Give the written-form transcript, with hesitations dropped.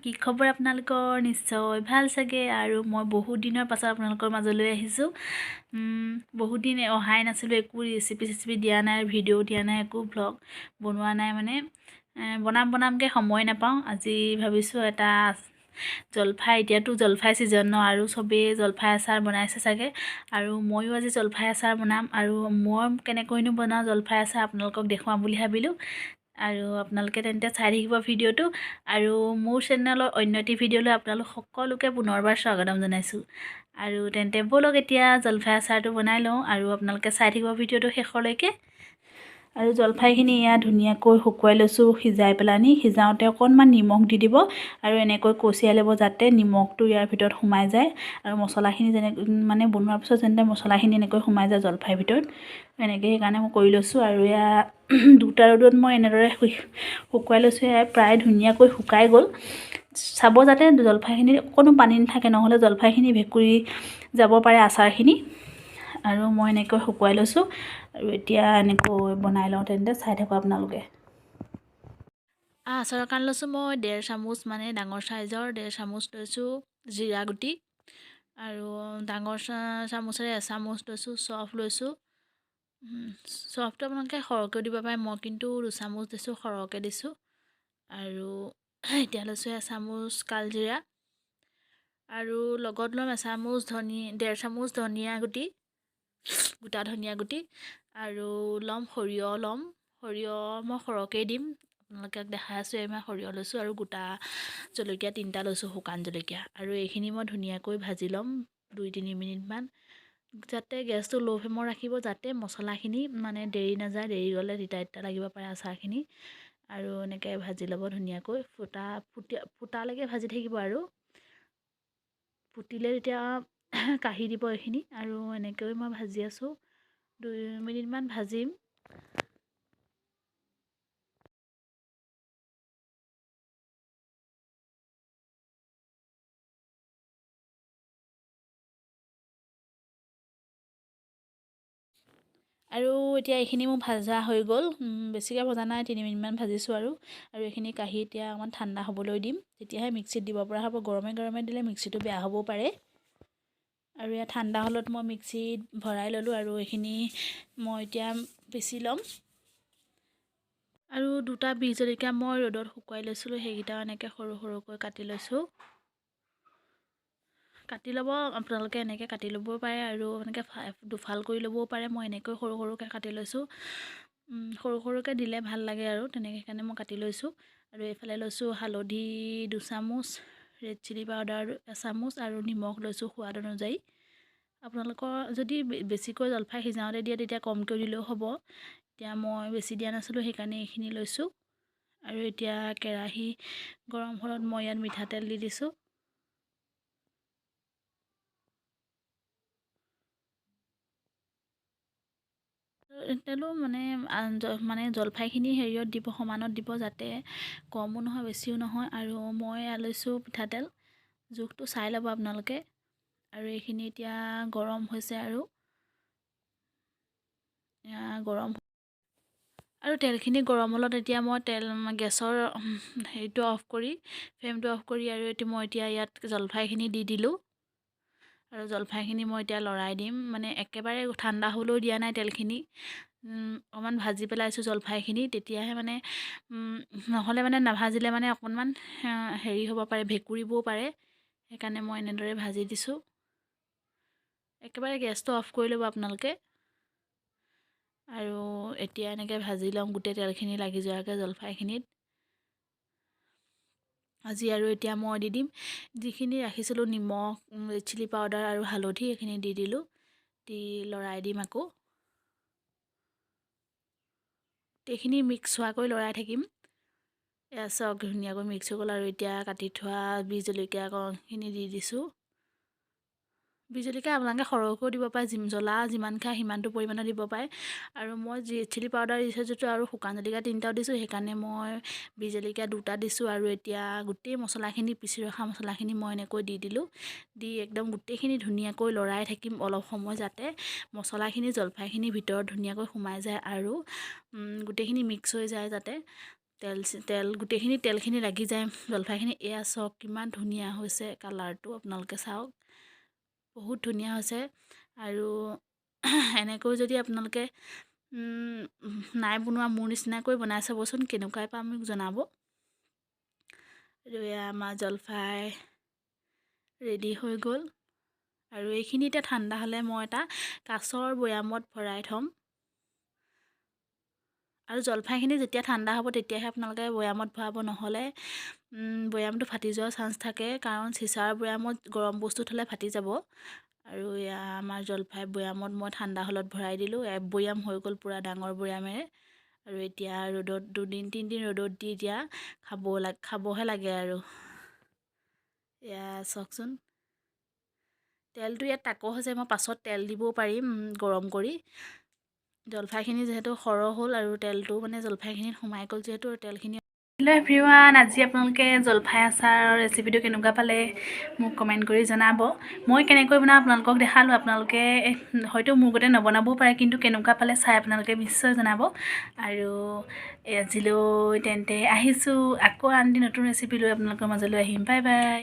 কি খবৰ আপোনালোকৰ? নিশ্চয় ভাল চাগে। আৰু মই বহুত দিনৰ পাছত আপোনালোকৰ মাজলৈ আহিছোঁ। বহুত দিন অহাই নাছিলোঁ, একো ৰেচিপি চেচিপি দিয়া নাই, ভিডিঅ' দিয়া নাই, একো ভ্লগ বনোৱা নাই, মানে বনাম বনামকৈ সময় নাপাওঁ। আজি ভাবিছোঁ এটা জলফাই, এতিয়াতো জলফাই ছিজন ন, আৰু চবেই জলফাই আচাৰ বনাইছে চাগে, আৰু ময়ো আজি জলফাই আচাৰ বনাম। আৰু মই কেনেকৈনো বনাওঁ জলফাই আচাৰ আপোনালোকক দেখুৱাম বুলি ভাবিলোঁ। আৰু আপোনালোকে তেন্তে চাই থাকিব ভিডিঅ'টো। আৰু মোৰ চেনেলৰ অন্য এটি ভিডিঅ'লৈ আপোনালোক সকলোকে পুনৰবাৰ স্বাগতম জনাইছোঁ। আৰু তেন্তে ব'লক এতিয়া জলফাই আচাৰটো বনাই লওঁ, আৰু আপোনালোকে চাই থাকিব ভিডিঅ'টো শেষলৈকে। আৰু জলফাইখিনি এয়া ধুনীয়াকৈ শুকুৱাই লৈছোঁ সিজাই পেলানি। সিজাওঁতে অকণমান নিমখ দি দিব আৰু এনেকৈ কচিয়াই ল'ব যাতে নিমখটো ইয়াৰ ভিতৰত সোমাই যায়, আৰু মছলাখিনি যেনে মানে বনোৱাৰ পিছত যেনে মছলাখিনি এনেকৈ সোমাই যায় জলফাইৰ ভিতৰত, এনেকৈ সেইকাৰণে মই কৰি লৈছোঁ। আৰু এয়া দুটা ৰ'দত মই এনেদৰে শুকুৱাই লৈছোঁ। এয়া প্ৰায় ধুনীয়াকৈ শুকাই গ'ল। চাব যাতে জলফাইখিনিত অকণো পানী নাথাকে, নহ'লে জলফাইখিনি ভেঁকুৰি যাব পাৰে আচাৰখিনি। আৰু মই এনেকৈ শুকুৱাই লৈছোঁ। আৰু এতিয়া এনেকৈ বনাই লওঁ, তেন্তে চাই থাকক আপোনালোকে। আচাৰৰ কাৰণে লৈছোঁ মই 1.5 চামুচ, মানে ডাঙৰ চাইজৰ 1.5 চামুচ লৈছোঁ জিৰা গুটি, আৰু ডাঙৰ চামুচেৰে এচামুচ লৈছোঁ চফ লৈছোঁ। চফটো আপোনালোকে সৰহকৈও দিব পাৰে, মই কিন্তু 2 চামুচ দিছোঁ, সৰহকৈ দিছোঁ। আৰু এতিয়া লৈছোঁ এচামুচ কালজিৰা, আৰু লগত ল'ম এচামুচ 1.5 চামুচ ধনিয়া গুটি, গোটা ধনিয়া গুটি, আৰু ল'ম সৰিয়হ ল'ম। সৰিয়হ মই সৰহকৈয়ে দিম, আপোনালোকক দেখাই আছোঁ। এই মই সৰিয়হ লৈছোঁ আৰু গোটা জলকীয়া 3টা লৈছোঁ, শুকান জলকীয়া। আৰু এইখিনি মই ধুনীয়াকৈ ভাজি ল'ম 2-3 মিনিটমান, যাতে গেছটো ল' ফ্লেমত ৰাখিব, যাতে মছলাখিনি মানে দেৰি নাযায়, দেৰি গ'লে তিতা তিতা লাগিব পাৰে আচাৰখিনি। আৰু এনেকৈ ভাজি ল'ব ধুনীয়াকৈ, ফুটালৈকে ভাজি থাকিব, আৰু ফুটিলে তেতিয়া কাঢ়ি দিব এইখিনি। আৰু এনেকৈ মই ভাজি আছোঁ, 2 মিনিটমান ভাজিম। আৰু এতিয়া এইখিনি মোৰ ভাজা হৈ গ'ল, বেছিকৈ ভজা নাই, 3 মিনিটমান ভাজিছোঁ। আৰু এইখিনি কাঢ়ি এতিয়া অকণমান ঠাণ্ডা হ'বলৈ দিম, তেতিয়াহে মিক্সিত দিব পৰা হ'ব। গৰমে গৰমে দিলে মিক্সিটো বেয়া হ'বও পাৰে। আৰু এয়া ঠাণ্ডা হ'লত মই মিক্সিত ভৰাই ল'লোঁ, আৰু এইখিনি মই এতিয়া পিচি ল'ম। আৰু 2টা বিহ জলকীয়া মই ৰ'দত শুকুৱাই লৈছিলোঁ, সেইকেইটাও এনেকৈ সৰু সৰুকৈ কাটি লৈছোঁ। কাটি ল'ব আপোনালোকে, এনেকৈ কাটি ল'বও পাৰে আৰু এনেকৈ দুফাল কৰি ল'বও পাৰে। মই এনেকৈ সৰু সৰুকৈ কাটি লৈছোঁ, সৰু সৰুকৈ দিলে ভাল লাগে আৰু তেনেকৈ, সেইকাৰণে মই কাটি লৈছোঁ। আৰু এইফালে লৈছোঁ হালধি 2 চামুচ, ৰেড চিলি পাউডাৰ এচামুচ, আৰু নিমখ লৈছোঁ সোৱাদ অনুযায়ী। আপোনালোকৰ যদি বেছিকৈ জলফাই সিজাওঁতে দিয়ে তেতিয়া কমকৈ দিলেও হ'ব, এতিয়া মই বেছি দিয়া নাছিলোঁ সেইকাৰণে এইখিনি লৈছোঁ। আৰু এতিয়া কেৰাহী গৰম হ'লত মই ইয়াত মিঠাতেল দি দিছোঁ। তেলো মানে মানে জলফাইখিনি হেৰিয়ত দিব, সমানত দিব, যাতে কমো নহয় বেছিও নহয়। আৰু মই এয়া লৈছোঁ মিঠাতেল, জোখটো চাই ল'ব আপোনালোকে। আৰু এইখিনি এতিয়া গৰম হৈছে, আৰু এয়া গৰম আৰু তেলখিনি গৰম হ'লত এতিয়া মই তেল গেছৰ হেৰিটো অফ কৰি, ফ্লেমটো অফ কৰি, আৰু এতিয়া মই ইয়াত জলফাইখিনি দি দিলোঁ। আৰু জলফাইখিনি মই এতিয়া লৰাই দিম, মানে একেবাৰে ঠাণ্ডা হ'বলৈও দিয়া নাই তেলখিনি, অকণমান ভাজি পেলাইছোঁ জলফাইখিনি, তেতিয়াহে মানে নহ'লে মানে নাভাজিলে মানে অকণমান হেৰি হ'ব পাৰে, ভেঁকুৰিবও পাৰে, সেইকাৰণে মই এনেদৰে ভাজি দিছোঁ। একেবাৰে গেছটো অফ কৰি ল'ব আপোনালোকে। আৰু এতিয়া এনেকৈ ভাজি ল'ম গোটেই তেলখিনি লাগি যোৱাকৈ জলফাইখিনিত। আজি আৰু এতিয়া মই দি দিম যিখিনি ৰাখিছিলোঁ নিমখ, ৰেড চিলি পাউডাৰ আৰু হালধি, এইখিনি দি দিলোঁ, দি লৰাই দিম আকৌ। গোটেইখিনি মিক্স হোৱাকৈ লৰাই থাকিম। এয়া চাওক ধুনীয়াকৈ মিক্স হৈ গ'ল। আৰু এতিয়া কাটি থোৱা বিহ জলকীয়াখিনি দি দিছোঁ। বিহ জলকীয়া আপোনালোকে সৰহকৈও দিব পাৰে, জ্বলা যিমান খায় সিমানটো পৰিমাণৰ দিব পাৰে। আৰু মই ৰেড চিলি পাউডাৰ দিছোঁ যিটো, আৰু শুকান জলকীয়া 3টাও দিছোঁ, সেইকাৰণে মই বিহ জলকীয়া 2টা দিছোঁ। আৰু এতিয়া গোটেই মছলাখিনি, পিচি ৰখা মছলাখিনি মই এনেকৈ দি দিলোঁ, দি একদম গোটেইখিনি ধুনীয়াকৈ লৰাই থাকিম অলপ সময়, যাতে মছলাখিনি জলফাইখিনিৰ ভিতৰত ধুনীয়াকৈ সোমাই যায় আৰু গোটেইখিনি মিক্স হৈ যায়, যাতে তেল তেল গোটেইখিনি তেলখিনি লাগি যায় জলফাইখিনি। এয়া চাওক, কিমান ধুনীয়া হৈছে কালাৰটো, আপোনালোকে চাওক, বহুত ধুনীয়া হৈছে। আৰু এনেকৈ যদি আপোনালোকে নাই বনোৱা, মোৰ নিচিনাকৈ বনাই চাবচোন, কেনেকুৱাই পায় মোক জনাব। আৰু এয়া আমাৰ জলফাই ৰেডি হৈ গ'ল। আৰু এইখিনি এতিয়া ঠাণ্ডা হ'লে মই এটা কাঁচৰ বৈয়ামত ভৰাই থ'ম। আৰু জলফাইখিনি যেতিয়া ঠাণ্ডা হ'ব, তেতিয়াহে আপোনালোকে বৈয়ামত ভৰাব, নহ'লে বৈয়ামটো ফাটি যোৱাৰ চান্স থাকে, কাৰণ চিচাৰ বৈয়ামত গৰম বস্তু থ'লে ফাটি যাব। আৰু এয়া আমাৰ জলফাই বৈয়ামত মই ঠাণ্ডা হ'লত ভৰাই দিলোঁ। এক বৈয়াম হৈ গ'ল পূৰা ডাঙৰ বৈয়ামেৰে। আৰু এতিয়া ৰ'দত দুদিন তিনিদিন ৰ'দত দি এতিয়া খাবহে লাগে। আৰু এয়া চাওকচোন, তেলটো ইয়াত তাকৰ হৈছে, মই পাছত তেল দিবও পাৰিম গৰম কৰি। জলফাইখিনি যিহেতু সৰহ হ'ল আৰু তেলটো মানে জলফাইখিনিত সোমাই গ'ল যিহেতু তেলখিনি। হেল্ল' এভৰিৱান, আজি আপোনালোকে জলফাই আচাৰৰ ৰেচিপিটো কেনেকুৱা পালে মোক কমেণ্ট কৰি জনাব। মই কেনেকৈ বনাওঁ আপোনালোকক দেখালোঁ। আপোনালোকে হয়তো মোৰ গতে নবনাবও পাৰে, কিন্তু কেনেকুৱা পালে চাই আপোনালোকে নিশ্চয় জনাব। আৰু আজিলৈ তেন্তে আহিছোঁ, আকৌ আন এদিন নতুন ৰেচিপি লৈ আপোনালোকৰ মাজলৈ আহিম। Bye bye.